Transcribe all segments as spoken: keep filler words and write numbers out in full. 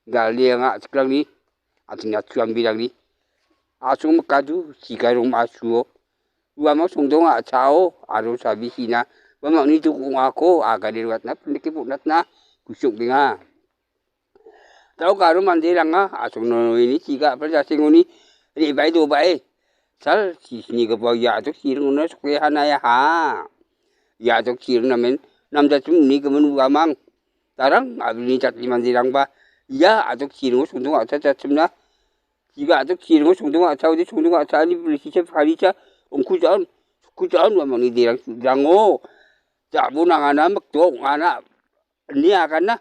Dal·e anga a·chikrangni, a·chingna chuambirangni a·song mikadu, sigarong ma·suo. Uamang songdong a·chao aro sabisina uamangni duk ong·ako agane roatna pindike bon·atna kusi ong·genga. Dao garo manderanga a·songno noeni chiga apil jasengoni re·bae dobae sal sisnigipa ia a·chok chiringona soke hanayaha. Ia a·chok chiring namen namjachim uni gimin uamang darang a·brini jatni manderangba ia a·chok chiringo songdong a·cha jachimna chiga a·chok chiringo songdong a·chaode songdong a·chaani bilsicha paricha ongkuja·on, sukkuja·on uamangni derang rango ja·bo nangana mikdo ong·ana ine agana.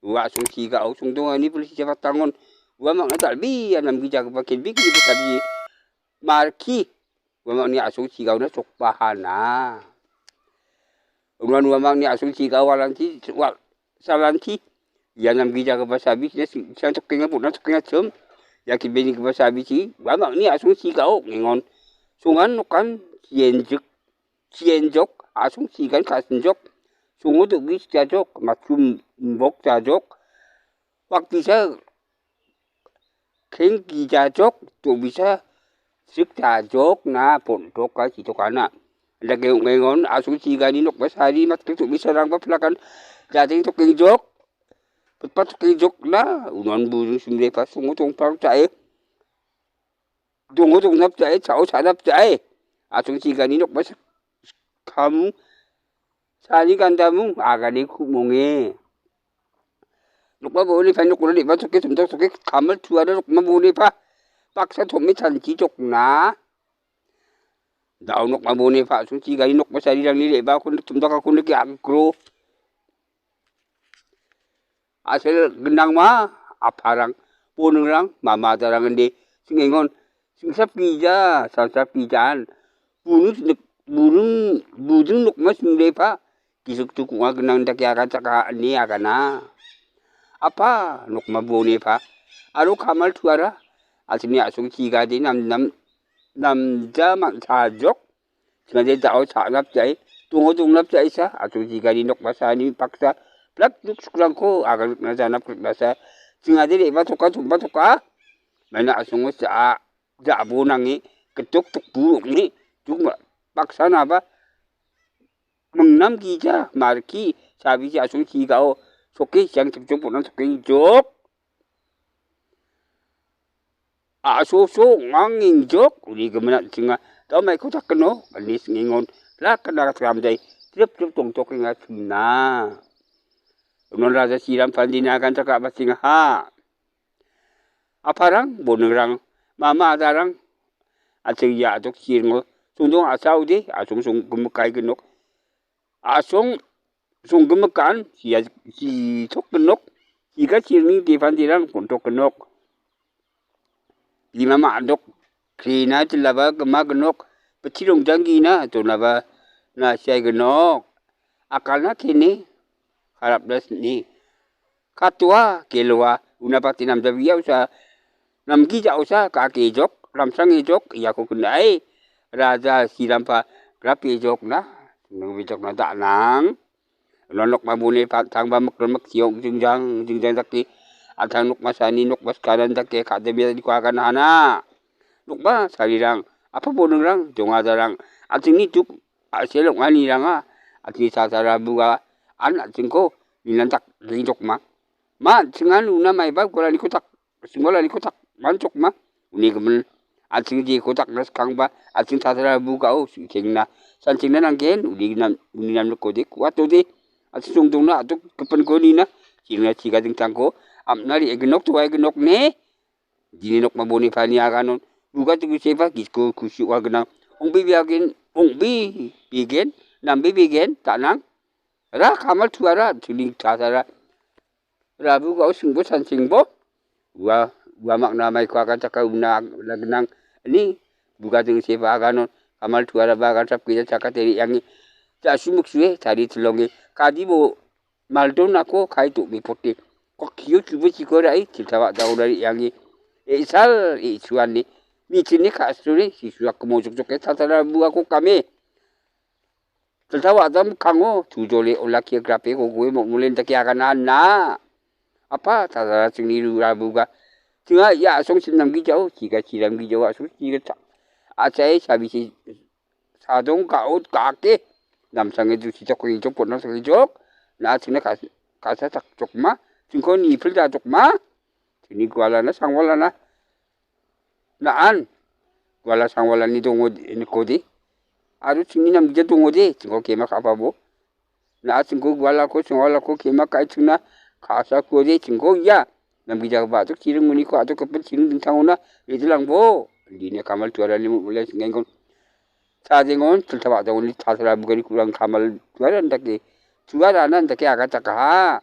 Ua a·song chigao songdongani bilsicha patangon uamangna dal·bea namgijagipa kelbegriba sabi marki uamangni a·song chigaona sokbahana. Uan uamangni a·song chigao walanti, wal-, salanti. Ia namgijagipa sabi sina sing-, siang tokenga, bon·a tokengachim. Ia kelbenigipa sabichi uamangni a·song chigao ong·engon. Songan nokan sienjik, sienjok, a·song chigan ka·sinjok. Songo do·gi sikjajok, matchu m-, mbok jajok. Wakdisa keng gijajok, do·bisa sik jajok na pon·toka chitokana. Dake ong·engon a·song chigani nokba sari matke do·bisarangba plakan jajeng tokengjok, pitpat tokengjokna unon buring simrepa songo tongpang cha·e. Dongo dongnap ja·e, cha·o cha·nap ja·e. A·song chigani nokba sak-, kamung, sani gandamung, agane ku·monge. Nokba boni pa nokna re·batoke, tomtoke, kamal tuara nokba boni pa. Baksa tom·e chanchi jokna. Dao nokba boni pa, a·song chigani nokba sarirangni re·bako nik-, tomdakako nike agro. A·sel gnangma, aparang, boningrang, mama adarang inde sing·engon, singsap gija, sansap gijan, buning sinik-, buning, buding nokma singrepa, gisik tuk ong·a gnang dake agachaka ine agana. Apa, nokma bonepa, aro kamal tuara, a·sini a·song chigade nam, nam, namja man·chajok. Chingade dao cha·nap ja·e, dongo dongnap ja·esa, a·song chigani nokbasani baksa blak duk sukrangko agangrikna janap griknasa, chingade re·batoka, tombatoka, maina a·songo ja-, ja·bo nange, gitok tokbu ong·e, duk ma-, baksanaba mingnam gija, marki, sabiji a·song chigao, soke siang chipchop on·a soke jok. A·soso ong·angengjok, uni gimin an·chinga, dao maiko dakgino, ine sing·engon, plak gana gatramdai, trip trip dongtokenga china. Unon Raja Siram Pandini aganchaka a·bachengaha. Aparang, boningrang, mama adarang, a·cheng ia a·chok chiringo, songdong a·saode, a·song song gimik kai gnok. A·song songgimikan sia-, sitok gnok, siga chiringni depantirang gontok gnok. Bimama a·dok krina jilaba gima gnok, bitchi rongjanggina donaba na siai gnok. Akalna kene, harapna sini. Katoa, keloa, una pati namjabia usa, namgija usa, ka·ake ejok, ramsang ejok, iako kena·e, Raja Sirampa grap ejokna, nang bijokna da·nang. Uno nokma bone paktangba mikron miksiok jingjang, jingjang dake, atang nokma sani, nokma sikaran dake, ka·debia diko agana hana. Nokma sarirang, apa boningrang, dongadarang, a·chingni juk a·sel ong·aniranga, a·chingni sasara buga, an a·chingko nilantak ringtokma. Ma an·chingan una maiba golaniko tak, singgolaniko tak manchokma. Uni gimin an·ching jeko dakna skangba, an·ching sasara bugao su·chengna, sanchengna nanggen, uni nam-, uni namnikode kuatode, an·ching songdongna a·tok gipinko nina, chingna chiga dingtangko, am·na re·gnok toaignok ne, Dini nokma boni pani aganon, buga tugu seba gisko kusi ua gnang. Ongbe biagen, ongbe bigen, nambe bigen, tanang. Ra kamal tuara, tuling tasara. Rabu gao singbo sansingbo. Ua, ua makna maiko agan chaka una la gnang. Ni, buga tugu seba aganon, kamal tuara bagan sap kida chaka teri yangi. Jasu muksue, tari tulongi. Kadi bo, Maldonako kai do·mepote. Kokkio chubuchiko ra·e chiltawa·daona re·ange. E·sal e·suane. Mitine ka·sitore Jisuako mojokjoke tatara buako kame. Chiltawa·da mikkango tujole olakkie grape gogoe mo·molen dake agana na. Apa, tadara chingni rura buga. Chinga ia asong sim namgijao, chiga chiram gijao, asong chiga cha. Achai sabisi sadong ka·ot ka·ake. Namsange dusi tok ri jok, potna tok ri jok. Na chingna kas-, kasa tak jokma. Chingko nipil da jokma. Chingni gualana sangwalana. Na·an guala sangwalani dongo nikode. Aro chingni namgija dongode, chingko kema ka·apabo. Na·a chingko gualako sangwalako kema ka·e chingna ka·sakode chingko ia. Namgijagipa a·tok chiring moniko a·tok gipin chiring dingtangona re·dilangbo. Indine kamal tuarani mulmule singengkon. Chadengon, chiltaba a·dongoni tasra bugani kurang kamal tuaran dake, tuarana dake agatakaha.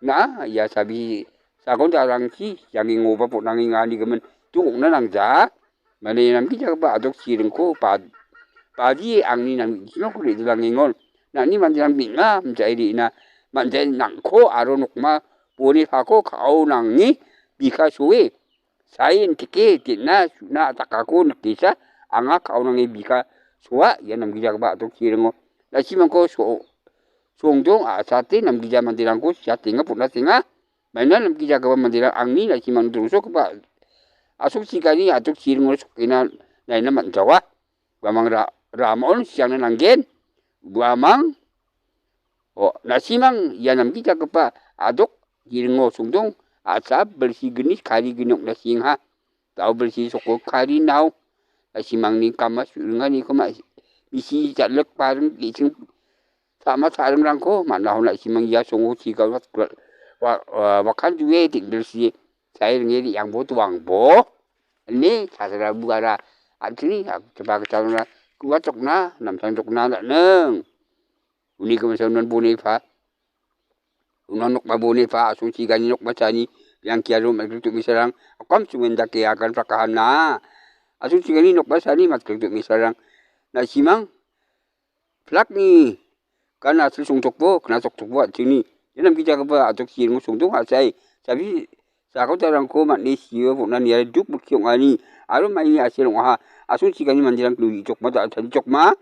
Na, ia sabi sagon darangchi, yangengoba potnangenga nigimin, tu ong·na nangja. Mane namgijagipa a·dok chiringko bad-, badie angni namgichilongko re·dilangengon. Na·ni manderang beng·a, manjae re·na, manjae nangko aro nokma boni pako ka·o nange bika soe. Saien teke den·a su·na dakako nikesa anga ka·onange bika soa ia namgijagipa a·tok chiringo. Na·simangko so-, songdong a·sate namgija manderangko siatenga, potnatenga. Maina namgijagipa manderang angni na·simang dongsogipa a·sok chigani a·tok chiringo sokena naina man·jawa. Uamang ra-, ramon siangna nanggen. Uamang O, na·simang ia namgijagipa a·dok giringo songdong a·sa bilsi gni kari gnok na·sienga. Dao bilsi soko kari nao na·simangni kama su·ringaniko ma-, misi ja·lik baring ge·ching ta·ma ta·ringrangko man·a hona na·simang ia songo chiga wa-, wa-, wa-, wakan jue ding bilsi sae ringe re·angbo doangbo. Ine chasara buara an·chingni a-, chapa gittarangna ku·achokna namsangjokna na·ning. Uni gimsa unan bone pa. Unan nokba bone pa, asong chigani nokba chani, yang kiaro matgrikduk misarang, akam chungendake agan prakahana. Asong chigani nokba chani matgrikduk misarang. Na·simang, plakni, kan asil songtokbo, kna soktokbo, an·chingni. Ia namgijagipa a·tok chiringo songdong a·sai. Sabi, sakotarangko man·e sio, bon·ani, ia duk bikki ong·ani. Aro maini asil ong·aha. Asong chigani manderang, knu i·chokma, da-, tani chokma.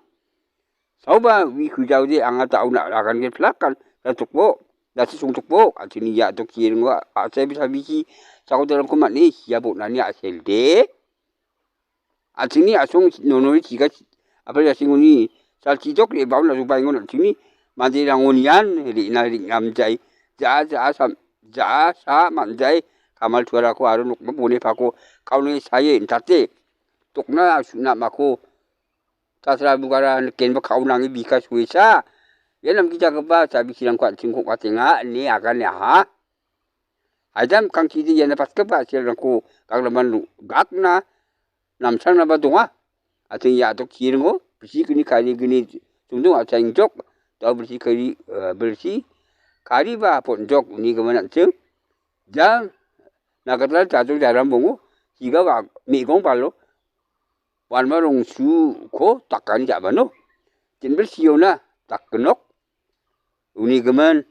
Saoba wi kujaode anga ta·ona ragan ge plakan ratokbo, dasi songtokbo, atini ia dokie ringo a-, a-, sabi sabisi sakodarangko man·e sia bon·ani a·selde. Atini asong nonori chiga apel jasingoni salchidok re·baon la·jobaengon atini manderangonian re·na re·ngamjai. Ja, ja, sam-, ja, sa, man·jai, kamal tuarako aro nokba bone pako kauni saie intate. Dokna su·na mako Tasra bugara nikenba ka·o nange bika suesa. Ia namgijagipa sabisirangko an·ching kong·atenga ine agane aha. Aida mikkangtide iana patgipa a·selrangko gaglaman ro-, gakna namsangnaba donga. Ateng ia a·dok chiringo, bisi gni kari gni songdong a·chaengjok, dao bisi kari, eh, bisi kariba ponjok uni gimin an·ching. Jang nagatla jajol jaram bongo, higa wa-, me·gong balo, Wanma rongsuko dakani ja·bano. Jenbil siona dakgnok. Uni gimin,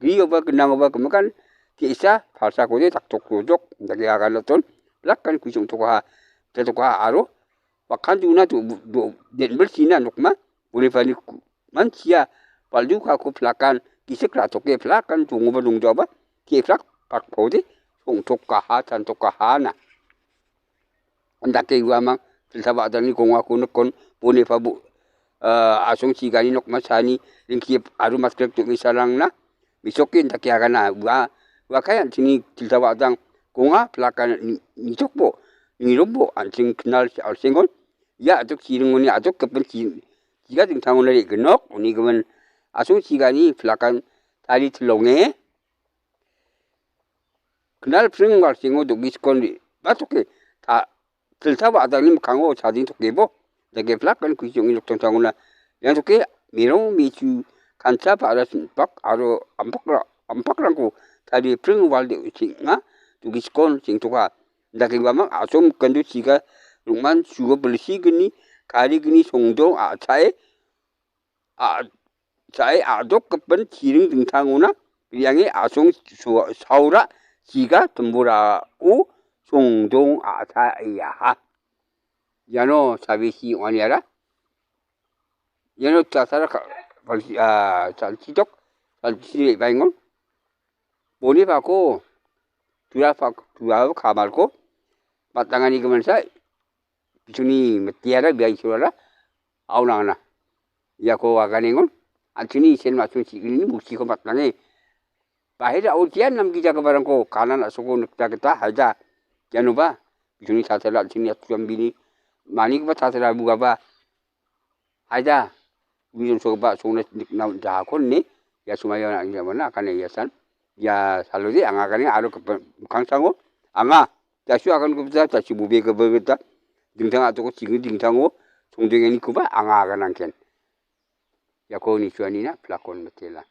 grioba gnangoba gimikan te·sa palsakode daktokrojok dake aganaton. Blakkan kuisongtokaha, jatokaha aro bakkan juna do-, do-, jenbil sina nokma, uni pani ku-, mansia baldukako plakan gisik ra·toke plakan dongoba dongjaoba te·plak pakpode songtokaha, chantokaha na. Andake uamang, silsa ba·dalni gongako nikon, bone pa bo-, ah, asong chigani nokma sani, ringki aro maskrek do·misarangna, misoke indake agana, ua, uakai an·chingni silsa ba·dang gonga, plaka ni-, nitokbo, nirombo, an·ching knal, alsengon, ia a·dok chiringoni a·dok gipin chi-, chiga dingtangona re·gnok, uni gimin asong chigani plakan tari tilonge, knal pring walsengo dogiskon re-, batoke ta-, tilsa ba·adangni mikkango chading tokebo dake plakan kusi ong·e noktangtangona. Ian toke merong mechu kancha ba·ra sin·pak aro ampakra-, ampakrangko tarie pring walde seng·a dogiskon sengtoka. Dake uamang a·som mikkanjo chiga rongman suo bilsi gni kari gni songdong a·chae a-, a-, a·dok gipin chiring dingtangona re·ange asong so-, saura chiga timborao songdong a·saeaha. Iano sabisi ong·aniara. Iano chasara ka-, palsi-, ah, salchidok, salchi re·baengon. Oni pako, tua pak-, tua kamalko, patangani kemansa, bisuni metiara bia isurara, aunangna. Iako aganengon, an·chingni isen matchong chigrini muksiko patange. Bahera otian namgijagiparangko kanan a·soko nikna gita haida. Ianoba, bisuni tatara an·chingni atuambini, manigipa tatara bugaba, haida, uni jongsogipa songna nikna jahakon ne, ia sumaio na·ani jamana akane ia san. Ia salode anga akane aro gipin mikkangsango anga jasu agangipa, jasu bobegipa gita dingtang a·toko chingni dingtango songdoenganikoba anga aganangken. Iako nichuanina plakon mitela.